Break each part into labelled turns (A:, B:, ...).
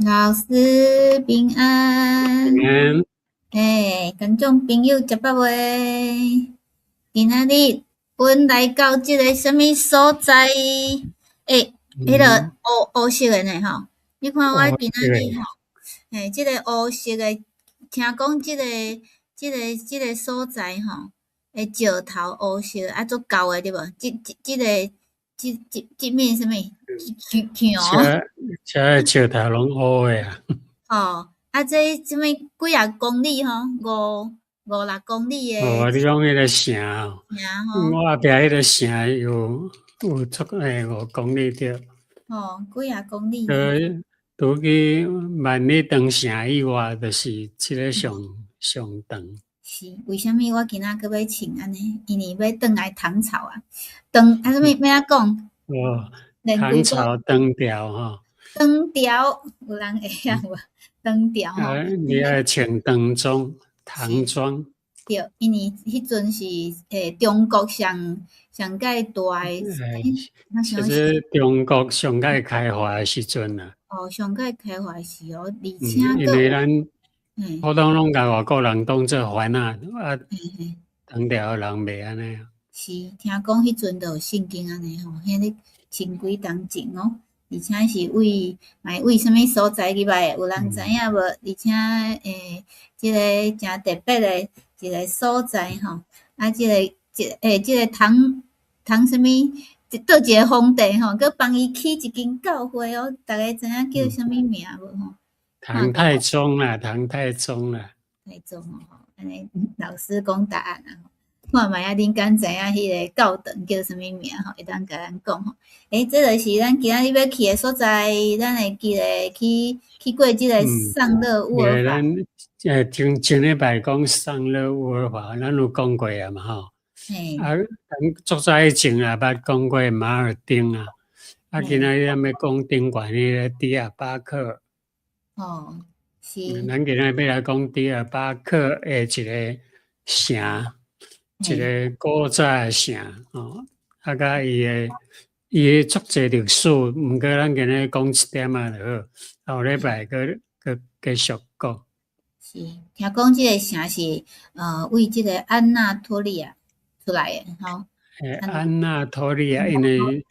A: 老師平安。
B: 平安。
A: 欸，觀眾朋友食飽未？今仔日阮來到這个啥物所在？欸，彼个烏烏色的呢吼？你看我今仔日吼，欸，這個烏色的，聽講這個所在吼，的石頭烏色，啊，足厚的對無？這這這个這這這面啥物？牆。
B: 遮遮石頭攏烏的啊。
A: 吼，啊，這啥物幾仔公里吼？五五六公里的。
B: 哦，你講彼個城哦。
A: 城吼。
B: 我後壁彼個城有足欸5公里對。
A: 吼，幾仔公里。
B: 除去萬里長城以外，就是這个上上長。
A: 是，為啥物我今仔閣欲穿按呢？因為欲轉來唐朝啊，唐啊啥物欲按怎講？
B: 哦，唐朝唐朝吼。
A: 唐朝有人會曉無？唐朝吼。
B: 你愛穿唐裝，唐裝。
A: 對，因為彼陣是中國上上蓋大的。
B: 其實中國上蓋開化的時陣啊。
A: 哦，上蓋開化時哦，而且
B: 因為咱普通攏共外國人當做番仔，啊，唐朝人袂按呢。
A: 是，聽講彼陣就有聖經按呢吼，彼个千幾冬前哦，而且是為嘛為啥物所在入來的？有人知影無？而且這个誠特別的一个所在吼，啊，這个這欸這个唐唐啥物？佗一个皇帝吼，閣幫伊起一間教會哦，逐家知影叫啥物名無吼？
B: 唐太宗啦，唐太宗啦。
A: 太宗哦，按呢老師講答案啊。看覓仔，恁敢知影彼个教堂叫啥物名吼？會當共咱講吼。欸，這就是咱今仔日欲去的所在，咱會記得去過這个上勒烏爾法。
B: 咱前前禮拜講上勒烏爾法，咱有講過啊嘛吼。啊，咱足早以前也捌講過馬爾丁啊，啊，今仔日咱欲講頂懸彼个迪亞巴克爾。
A: 哦，是。
B: 咱今仔日欲來講迪亞巴克爾的一个城，一个古早的城哦，啊，佮伊的足濟歷史，毋過咱今日講一點仔就好，後禮拜閣閣繼續講。
A: 是，聽講這个城是為這个安納托利亞出來的吼。
B: 欸，安納托利亞，因為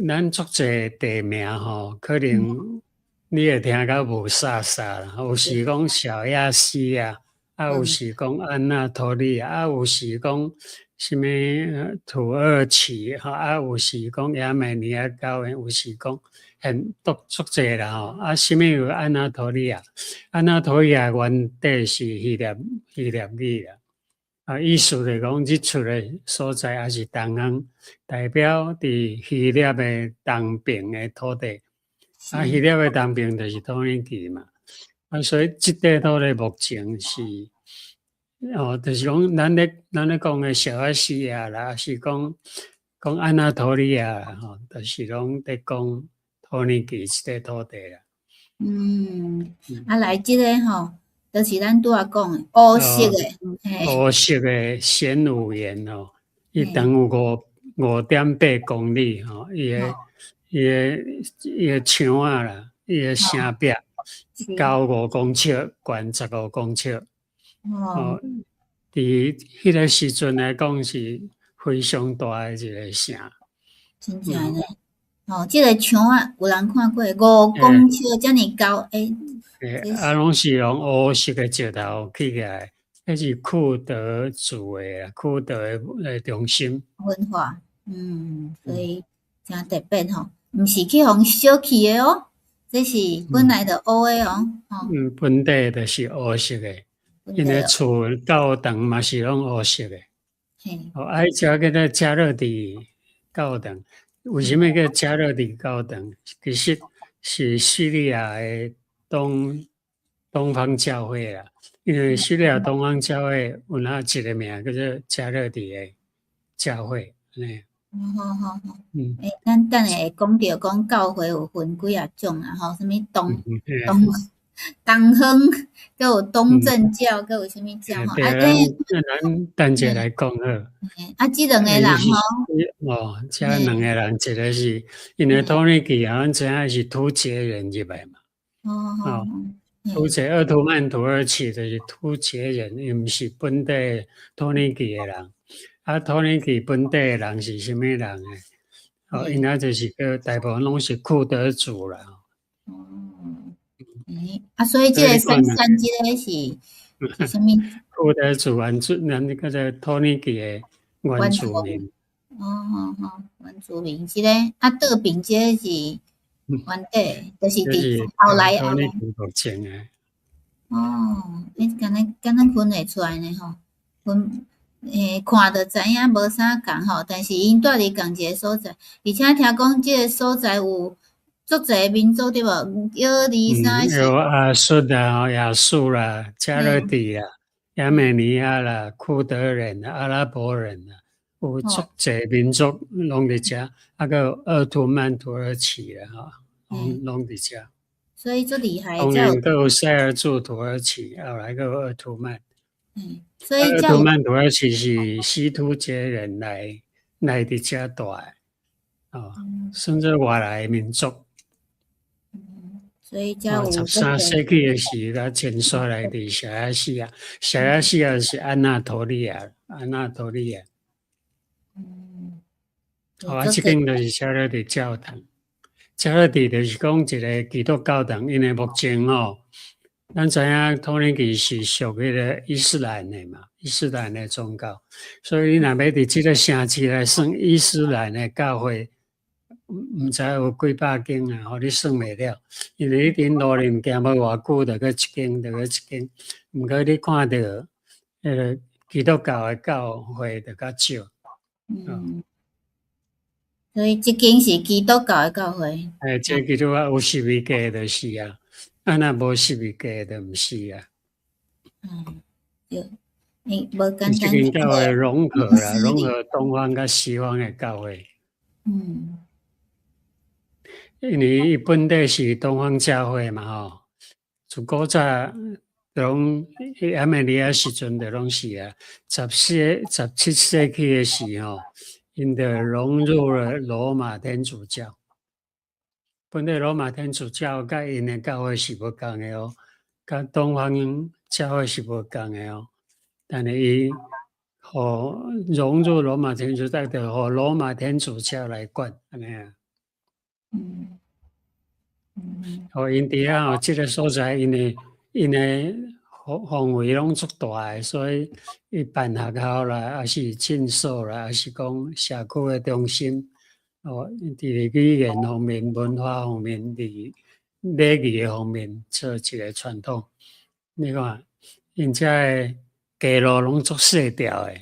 B: 咱足濟地名吼，可能你會聽甲霧煞煞啦。有時講小亞細亞，啊，有時講安納托利亞，啊，有時講啥物土耳其，吼，啊，有時講亞美尼亞高原，有時講很多足濟啦吼。啊，啥物有安納托利亞？安納托利亞原底是希臘語啦。啊，意思就是講，日出的所在，抑是東方，代表佇希臘的東邊的土地。啊，希臘的東邊就是土耳其嘛。啊，所以這塊土地目前是，哦，就是講咱咧講的小亞細亞啦，是講講安納托利亞吼，就是攏佇講土耳其這塊土地啦。
A: 嗯，啊，來這个吼，就是咱拄仔講的烏色的，
B: 烏色的玄武岩哦，伊長有5.8公里吼，伊的牆仔啦，伊的城壁高5公尺，懸15公尺。哦，佇彼个時陣來講是非常大的一个城。
A: 真正呢，哦，這个牆仔有人看過五公尺遮爾高，欸。
B: 欸，啊，攏是用烏色的石頭起起來，彼是庫德族的，庫德的中心。
A: 文化，所以誠特別吼，毋是去予燒去的哦，這是本來就烏的哦。
B: 嗯，本底就是烏色的，𪜶的厝教堂嘛是攏烏色的。哦，啊，彼隻叫做加勒底教堂，為啥物叫加勒底教堂？其實是敘利亞的東方教會啦，因為敘利亞東方教會有那一個名叫做加勒底的教會，按呢。
A: 好好好，欸，咱等下會講著講教會有分幾仔種啊，吼，啥物東東東方，閣有東正教，閣有啥物教吼？啊，
B: 咱等下來講好。
A: 啊，這兩个人吼。
B: 哦，這兩个人，一个是因為土耳其啊，咱知影是突厥人入來嘛。
A: 哦，
B: 突厥鄂圖曼土耳其就是突厥人，伊毋是本地土耳其的人。啊，土耳其本地的人是啥物人呢？哦，𪜶仔就是叫大部分攏是庫德族啦。
A: 哦，欸，啊，所以這个珊珊這个是啥物？
B: 庫德族原住，咱叫做土耳其的原住民。
A: 哦哦哦，原住民這个，啊，倒爿這个是原底，就是佇後來後來。哦，欸，敢若敢若分會出來呢吼，分。欸，看就知影無啥仝吼，但是𪜶蹛佇仝一个所在，而且聽講這個所在有足濟民族對無？一二三四。
B: 有亞述啦、亞述啦、加勒底啦、亞美尼亞啦、庫德人、阿拉伯人啦，有足濟民族攏佇遮，啊閣有鄂圖曼土耳其啦，吼，攏攏佇遮。
A: 所以足厲害。
B: 當然，閣有塞爾柱土耳其，後來閣有鄂圖曼。
A: 嗯，所以
B: 鄂圖曼土耳其是西突厥人來來佇遮蹛的，哦，算做外來民族。
A: 所以才有
B: 13世紀的時，才遷徙來佇小亞細亞，小亞細亞是安納托利亞，安納托利亞。哦，啊，這間就是寫咧佇教堂，寫咧佇就是講一个基督教堂，因為目前吼，咱知影土耳其是屬彼个伊斯蘭的嘛，伊斯蘭的宗教，所以你若欲佇這个城市來算伊斯蘭的教會，毋知有幾百間啊，予你算袂了，因為你佇路面行無偌久，就閣一間，就閣一間。毋過你看著彼个基督教的教會就較少。
A: 嗯，所以這間是基督教的教會。
B: 欸，這基督教有十字架就是啊，啊若無十字架就毋是啊。
A: 嗯，對，欸，無簡單。
B: 這間教會融合啦，融合東方佮西方的教會。因為伊本底是東方教會嘛吼，自古早攏亞美尼亞時陣就攏是啊，14、17世紀的時吼，𪜶就融入了羅馬天主教。本底羅馬天主教佮𪜶的教會是無仝的哦，佮東方教會是無仝的哦。但是伊予融入羅馬天主教，就予羅馬天主教來管，按呢啊。哦，𪜶佇遐吼，這个所在，𪜶的𪜶的範範圍攏足大的，所以伊辦學校啦，抑是診所啦，抑是講社區的中心，哦，佇語言方面、文化方面、禮禮儀的方面做一个傳統。你看，𪜶遮的街路攏足細條的，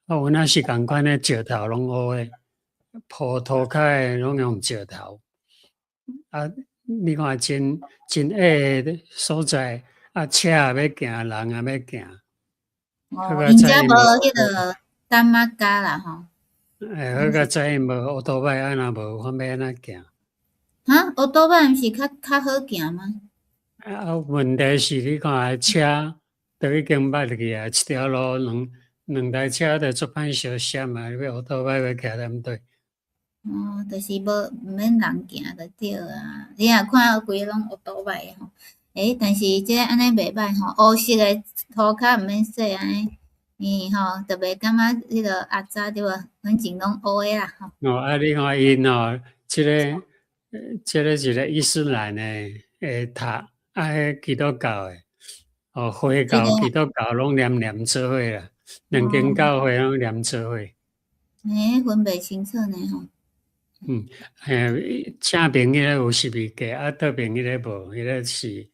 B: 啊，有若是仝款的石頭攏烏的，鋪塗跤的攏用石頭。啊，你看真真矮的所在，啊，車也欲行，人也欲行。
A: 哦，𪜶遮無彼个擔仔加啦吼。
B: 欸，好佳哉無烏托邦，啊若無，看欲按怎行？
A: 哈，烏托邦毋是較較好行嗎？
B: 啊，問題是你看車都已經捌去啊，一條路兩兩台車就足歹相閃啊！你欲烏托邦欲徛踮佗？
A: 哦，就是無毋免人行就對啊。你若看規个攏烏托邦吼，欸，但是這按呢袂䆀吼，烏色的塗跤毋免洗按呢，伊吼特別感覺彼个骯髒對無？反正攏烏的啦吼。
B: 哦，啊，你看𪜶吼，這个這个一个伊斯蘭的的塔，啊，彼基督教的，哦，回教、基督教攏連連做伙啦，兩間教會攏連做伙。
A: 欸，分袂清楚呢吼。
B: 嗯，嘿，正爿彼个有十字架，啊，倒爿彼个無，彼个是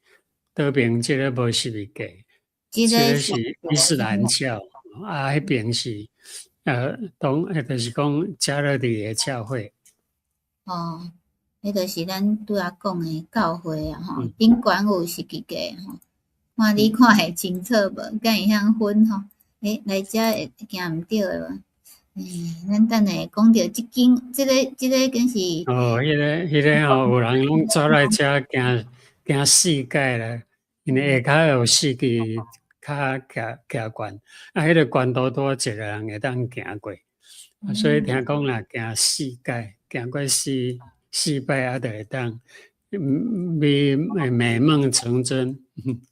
B: 倒爿這个無十字架，這个是伊斯蘭教，啊，彼爿是當，就是講加勒底的教會。
A: 哦，彼就是咱拄仔講的教會啊吼，頂懸有十字架吼，看你看會清楚無？敢會曉分吼？欸，來遮會行毋著的無？欸，咱等下講著這間，這个這个敢是。
B: 哦，彼个彼个吼，有人攏走來遮行行四界啦，因為下跤有四支跤徛徛懸，啊，彼个懸度拄一個人會當行過，所以聽講若行四界，行過四四擺啊，就會當美美夢成真。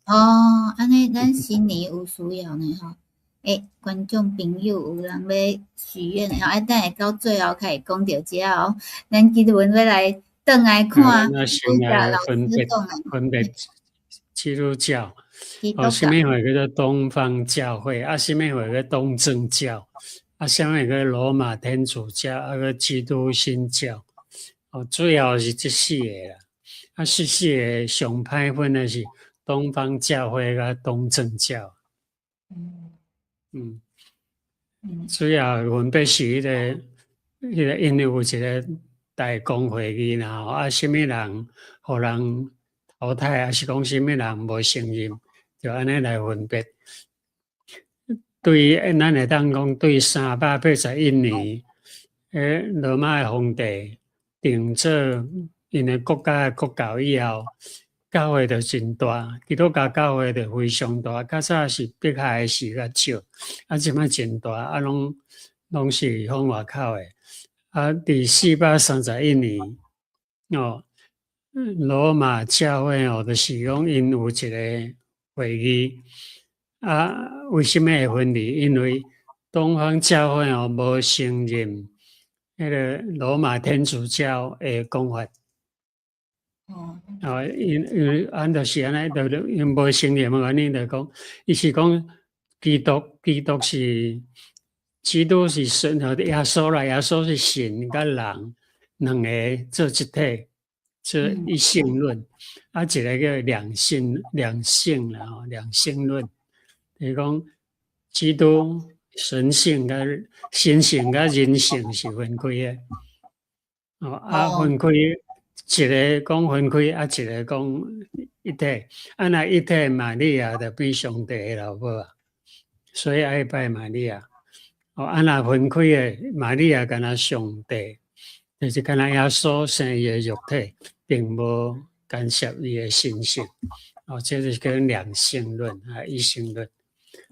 A: 哦，按呢咱新年有需要呢吼。欸，觀眾朋友有人欲許願的吼，啊，等下到最後才會講著這哦。咱今日欲來轉來看，
B: 先來分別基督教，哦，啥物貨叫做東方教會，啊，啥物貨叫東正教，啊，啥物叫羅馬天主教，啊，閣基督新教，哦，主要是這四個啦。啊，這四個上歹分的是東方教會佮東正教。主要分別是彼個，因為有一個大公會議啦，吼，啊，啥物人予人淘汰，抑是講啥物人無承認，就按呢來分別。對，咱會當講對381年，羅馬的皇帝定做𪜶的國家的國教以後，教會就真大，基督教教會就非常大。較早是迫害的時較少，啊，這擺真大，啊，攏是向外口的。啊，佇431年，哦，羅馬教會哦，就是講𪜶有一個會議。啊，為啥物會分離？因為東方教會哦，無承認彼個羅馬天主教的講法。哦，因為按就是按呢，就𪜶無承認的原因就講，伊是講基督是神和耶穌啦，耶穌是神佮人兩个做一體，做一性論。啊，一个叫兩性啦吼，兩性論，就是講基督神性佮神性佮人性是分開的。哦，啊，分開，一个講分開，啊，一个講一體。啊，若一體，瑪利亞就變上帝的老母啊，所以愛拜瑪利亞。哦，啊，若分開的，瑪利亞敢若上帝，就是敢若耶穌生伊的肉體，並無干涉伊的神性。哦，這就是叫兩性論啊，一性論。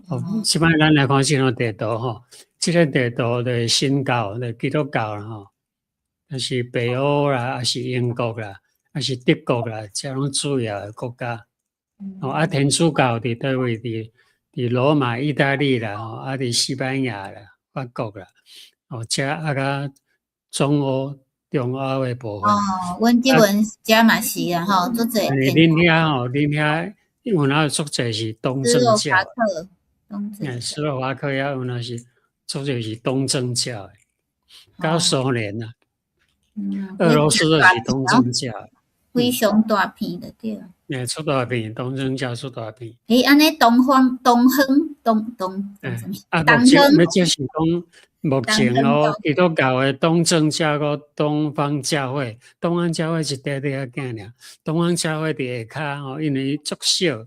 B: 哦，這擺咱來看這張地圖吼，這个地圖就是新教，就基督教啦吼，抑是北歐啦，抑是英國啦，抑是德國啦，這攏主要的國家。哦，啊，天主教佇佗位？佇羅馬、意大利啦，吼，啊，佇西班牙啦、法國啦，哦，這啊佮中歐、中歐的部分。
A: 哦，阮這邊遮嘛是啊，吼，足濟。
B: 恁遐吼，恁遐有哪足濟是東正教。
A: 東正。
B: 斯洛伐克遐有哪是足濟是東正教的，佮蘇聯啊。俄羅斯就是東正教。
A: 非常大片就對。
B: 欸，出大片，東正教出大片。
A: 欸，按呢東方、東方、東東。
B: 啊，目前欲就是講目前哦，基督教的東正教佮東方教會，東方教會一塊塊仔囝爾，東方教會佇下跤吼，因為足少，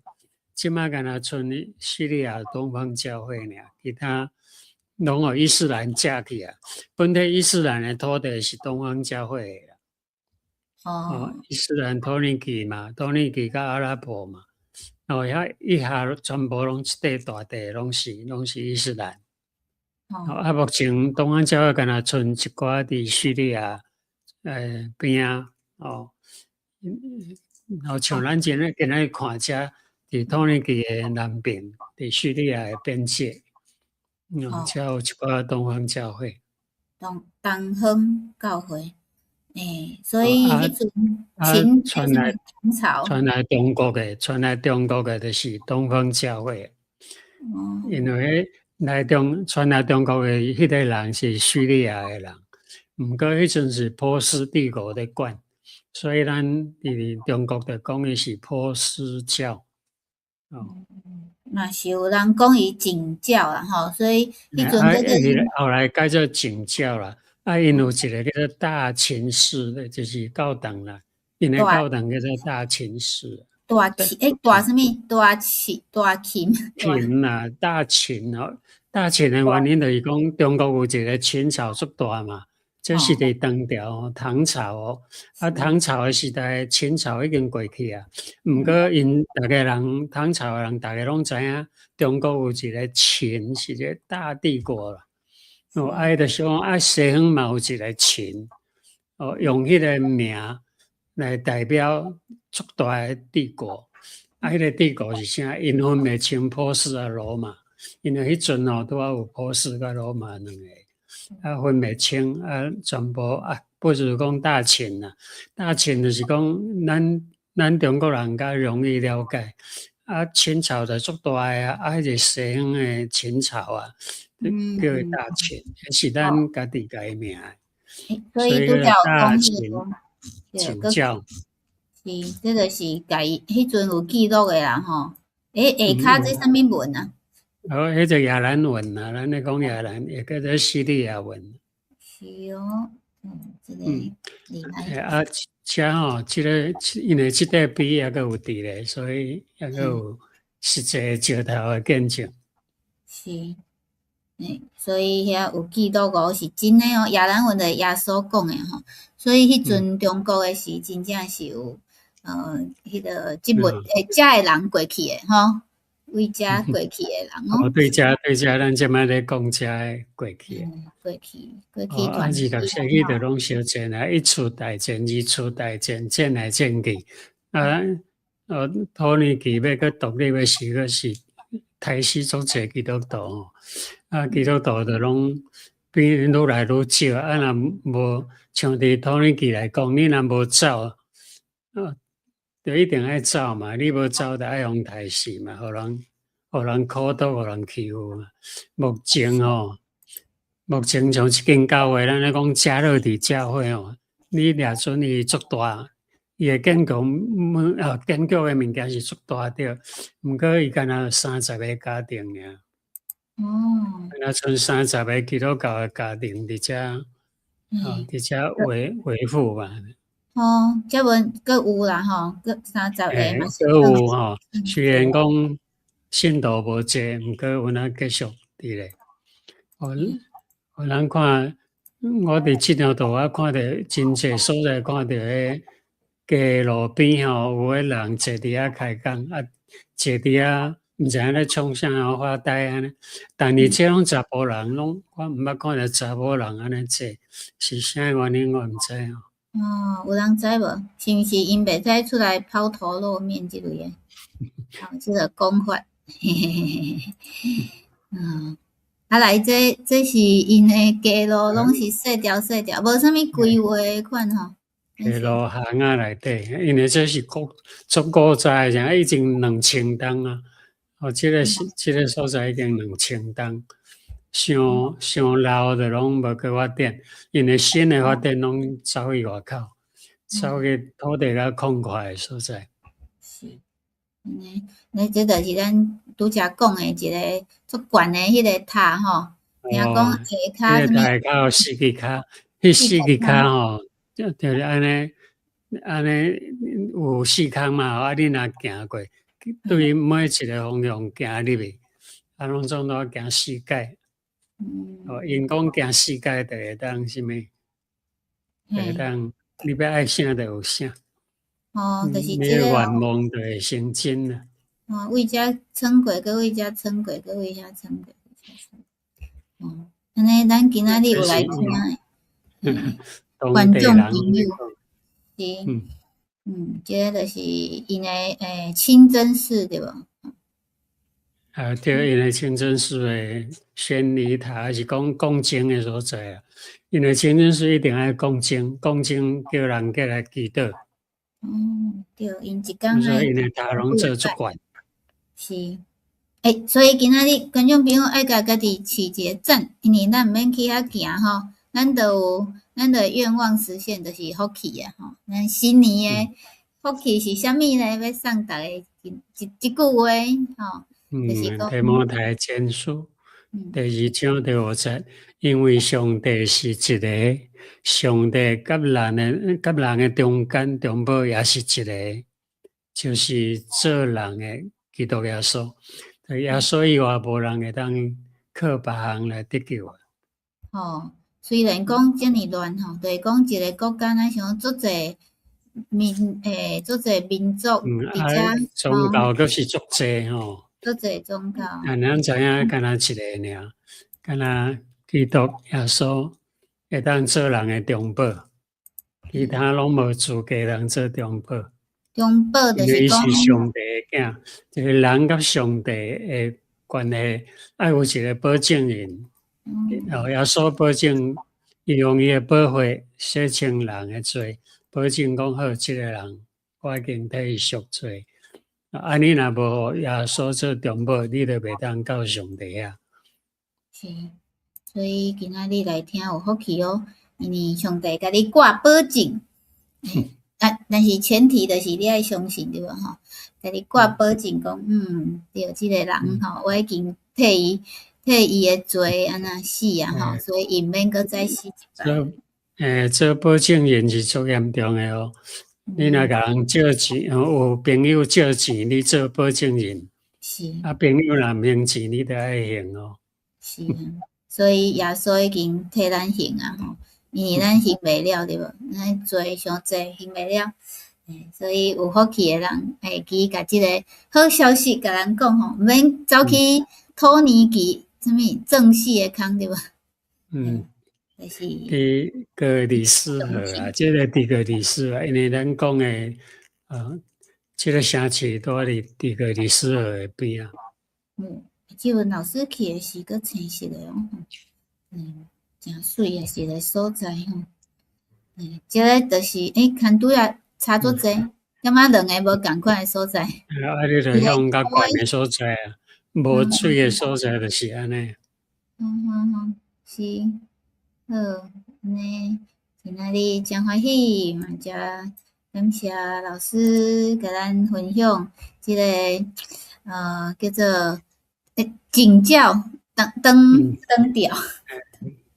B: 這擺干焦賰敘利亞東方教會爾，其他攏予伊斯蘭食去啊。本體伊斯蘭的土地是東方教會的啦。哦，伊斯蘭土耳其嘛，土耳其佮阿拉伯嘛，哦，遐以下全部攏一塊大地，攏是伊斯蘭。哦，啊，目前東方教會干焦賰一寡佇敘利亞邊仔哦，然後像咱今仔日看遮佇土耳其的南邊，佇敘利亞的邊界，哦，遮有一寡東方教會。
A: 東方教會，欸，所以彼陣秦
B: 傳來
A: 唐朝
B: 傳來中國的，就是東方教會。因為傳來中國的彼个人是敘利亞的人，毋過彼陣是波斯帝國咧管，所以咱佇中國就講伊是波斯教。哦，
A: 嘛是有人講伊景教啦吼，所以彼陣這個
B: 後來改做景教啦。啊，𪜶有一个叫做大秦寺的，就是教堂啦，𪜶的教堂叫做大秦寺。
A: 大秦欸，大啥物？大秦大秦。
B: 秦啊，大秦哦，大秦的原因就是講中國有一个秦朝足大嘛，這是佇唐朝、唐朝哦。啊，唐朝的時代，秦朝已經過去啊。毋過𪜶逐个人，唐朝的人，逐个攏知影，中國有一个秦是一个大帝國啦。哦，啊，伊就是講啊，西方嘛有一个秦，哦，用彼个名來代表足大的帝國。啊，彼個帝國是啥？𪜶分袂清波斯啊羅馬，因為彼陣吼拄仔有波斯佮羅馬兩個，啊分袂清啊，全部啊，不如講大秦啊，大秦就是講咱中國人較容易了解。啊，秦朝就足大个啊，啊，彼個西方的秦朝啊，叫伊大秦，彼是咱家己共伊名。
A: 所以拄才有
B: 大秦
A: 秦
B: 教。
A: 是，這就是共伊彼陣有記錄的啦吼。欸，下跤這啥物文啊？
B: 哦，彼個亞蘭文啊，咱咧講亞蘭，會叫做敘利亞文。
A: 是哦，嗯，這個厲害。
B: 啊，遮吼，這個因為這塊碑猶閣有佇咧，所以猶閣有實際石頭的見證。
A: 是，欸，所以遐有記錄哦，是真的哦。亞蘭文就是耶穌講的吼，所以彼陣中國的時真正是有，彼個這物欸，遮的人過去的吼，為遮過去的人哦。
B: 哦，對遮對遮，咱這擺咧講遮的過去的。
A: 過去過去。
B: 哦，啊，20世紀就攏相戰啊，一次大戰、二次大戰，戰來戰去。啊，哦，土耳其欲閣獨立的時，閣是刣死足濟基督徒吼。啊，基督徒就攏變愈來愈少。啊，若無像佇土耳其來講，你若無走，啊，就一定愛走嘛。你無走，就愛予刣死嘛，予人苦毒，予人欺負嘛。目前吼，目前像這間教會，咱咧講加勒底教會吼，你掠準伊足大，伊的建築物啊，建築的物件是足大對，毋過伊敢若30個家庭爾。
A: 哦。
B: 敢若賰30個基督教的家庭佇遮，哦，佇遮維護吧。
A: 哦，這陣閣有啦吼，閣30個嘛是。
B: 閣有吼，雖然講信徒無濟，毋過有影繼續佇咧。哦，予咱看，我佇這張圖我看著真濟所在，看著彼街路邊吼，有的人坐佇遐開講，啊，坐佇遐毋知影咧創啥發呆按呢。但是這攏查埔人，攏我毋捌看著查某人按呢坐，是啥原因我毋知吼。
A: 哦，有人知無？是毋是𪜶袂使出來拋頭露面這類的？哦，這個講法，嘿嘿嘿嘿嘿。嗯，啊來，這是𪜶的街路，攏是細條細條，無啥物規劃款吼。
B: 街路巷仔內底，因為這是古足古早的，已經2000冬啊。哦，這個是這個所在已經兩千冬，傷傷老就攏無閣發展，因為新的發展攏走去外口，走去土地較空闊的所在。
A: 是，按呢，那這就是咱拄才講的一個足懸的彼個塔吼。聽講下跤
B: 彼個塔下跤有四支跤，彼四支跤吼，就是按呢按呢有四空嘛，啊，你若行過，對每一個方向行入去，啊，攏總都愛行四擺。哦，𪜶講行四擺就會當啥物？就會當你欲愛啥就有啥。
A: 哦，就是
B: 這個願望就會成真啦。
A: 哦，為遮穿過，閣為遮穿過，閣為遐穿過。哦，按呢，咱今仔日有來聽的觀眾朋友，是，嗯，這個就是𪜶的清真寺對無？
B: 啊，對，𪜶的清真寺的宣禮塔，還是講講經的所在啊。因為清真寺一定愛講經，講經叫人過來祈禱。
A: 嗯，對，𪜶一工
B: 所以𪜶的塔攏做足懸。
A: 是，欸，所以今仔日觀眾朋友愛共家己飼一個讚，因為咱毋免去遐行吼，咱就有咱的願望實現，就是福氣啊吼。咱新年的福氣是啥物呢？欲送逐家一句話吼。
B: 嗯，提摩太前書第二章第五節，因為上帝是一個，上帝佮人的中間中保也是一個，就是做人的基督耶穌。耶穌以外，無人會當靠別項來得救。
A: 吼，雖然講遮爾亂吼，就是講一個國家若像足濟民足濟民族，
B: 而且宗教閣是足濟吼。
A: 足濟宗教。
B: 啊，咱知影，敢若一個爾，敢若基督耶穌會當做人的中保。其他攏無資格通做中保。
A: 中保就是
B: 因為伊是上帝的囝，一個人佮上帝的關係，愛有一個保證人。哦，耶穌保證，伊用伊的寶血洗清人的罪，保證講好，這個人我已經替伊贖罪。啊，你若無耶穌做中保，你就袂當到上帝遐。
A: 是，所以今仔日來聽有福氣哦，因為上帝共你掛保證。啊，但是前提就是你愛相信對無吼？共你掛保證講，對，這個人吼，我已經替伊的罪按怎死啊吼，所以伊毋免閣再死一擺。
B: 做保證人是足嚴重的哦。你若共人借錢，有朋友借錢，你做保證人，啊，朋友若毋還錢，你著愛還哦。
A: 是啊，所以耶穌已經替咱還啊吼，因為咱還袂了對無？咱罪傷濟還袂了，所以有福氣的人會記共這個好消息共人講吼，毋免走去土耳其啥物鑽死的空對無？
B: 嗯。
A: 就是
B: 佇哥里斯河啊，這個底格里斯河，因為咱講的，這個城市都佇底格里斯河的邊仔。
A: 這位老師去的是閣青色的哦，誠媠的一個所在吼。這個就是，牽拄仔差足濟，感覺兩个無仝款的所在。
B: 啊，你就向較懸的所在啊，無水的所在就是按呢。
A: 是。好，按呢，今仔日誠歡喜，嘛誠感謝老師共咱分享這個，叫做景教唐唐唐朝。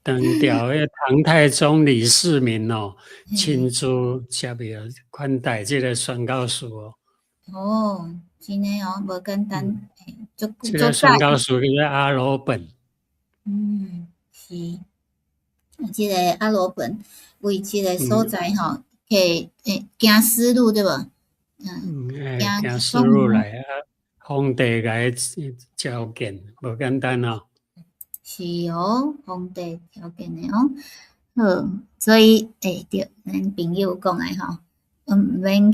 B: 唐朝彼唐太宗李世民哦，親自接伊款待這個宣教士哦。
A: 哦，真的哦，無簡單，足
B: 這個宣教士叫做阿羅本。
A: 是。這個阿羅本為這個所在吼，去行絲路對無？
B: 行絲路來啊，皇帝共伊召見，無簡單哦。
A: 是哦，皇帝召見的哦。好，所以對，咱朋友講的吼，毋免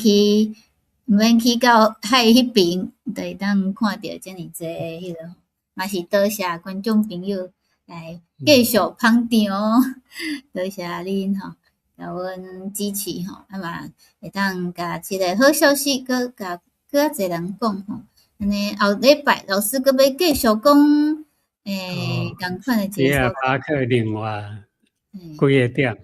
A: 去到海彼爿，就會當看著遮爾濟彼个，嘛是多謝觀眾朋友來繼續捧場，多謝恁吼，共阮支持吼，啊嘛會當共這個好消息閣共閣較濟人講吼。按呢後禮拜老師閣欲繼續講，仝款的一個所在。
B: 巴克另外幾個點。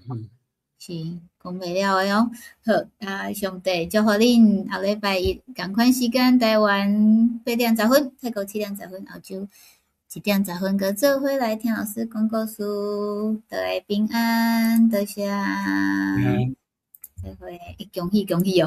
A: 是，講袂了的哦。好，啊，上帝祝福恁後禮拜一仝款時間，台灣8點10分，泰國7點10分，澳洲1點10分，閣做伙來聽老師講故事，大家平安，多謝。再會，恭喜恭喜哦。